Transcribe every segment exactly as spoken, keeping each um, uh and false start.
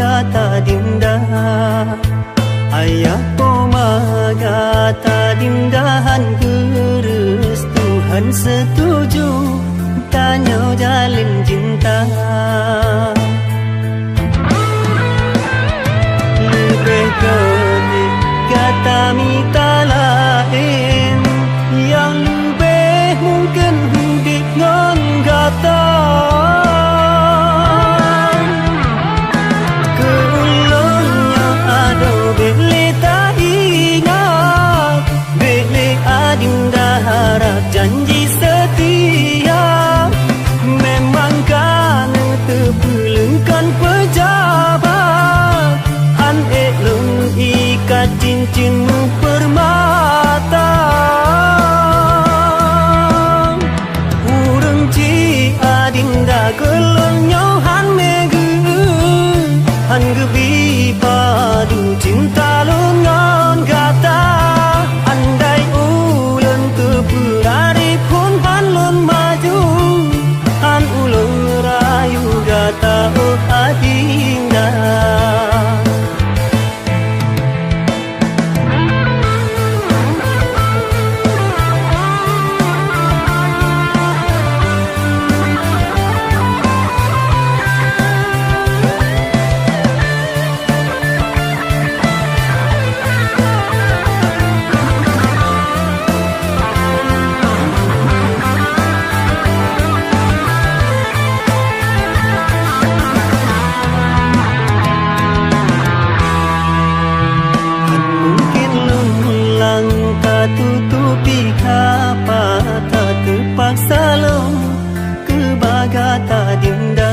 Gata Dinda, ayah poma gata Dinda han geureustu, han seutuju tanyoe jalin cinta. Leubeh gét gata mita laén nyang leubeh mungken udép ngon gata. Keu ulôn nyoe adoe bék lé taingat, bék lé Adinda harab janji seutia. Memang ka neuteupeuleueng kon peujabat, han ék lôn ikat cincin meupeurmata. Ureuëng cit Adinda keu lôn nyoe han meugeue, han geubi padu cinta lôn ngon gata. Andai ulôn teupeurari phon han lôn maju, han ulôn rayu gata, oh Adinda. Mungken lôn lam tatutupi kapa, teupaksa lôn keu ba gata Dinda.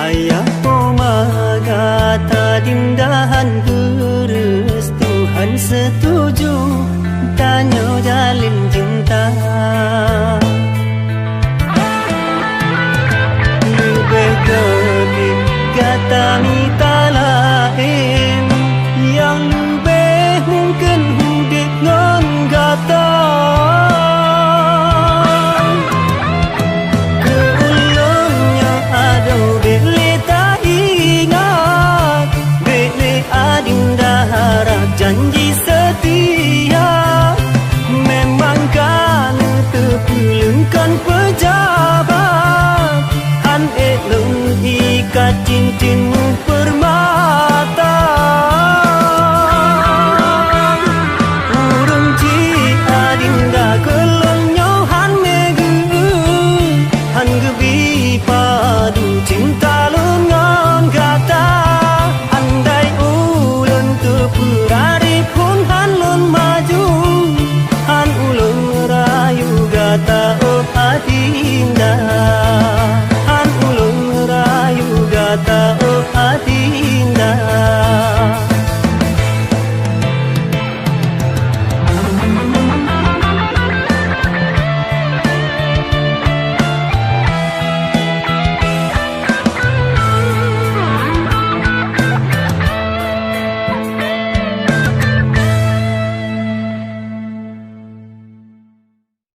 Ayah poma gata Dinda han geureustu, han seutuju tanyoe jalin cinta. Leubeh gét gata mita laén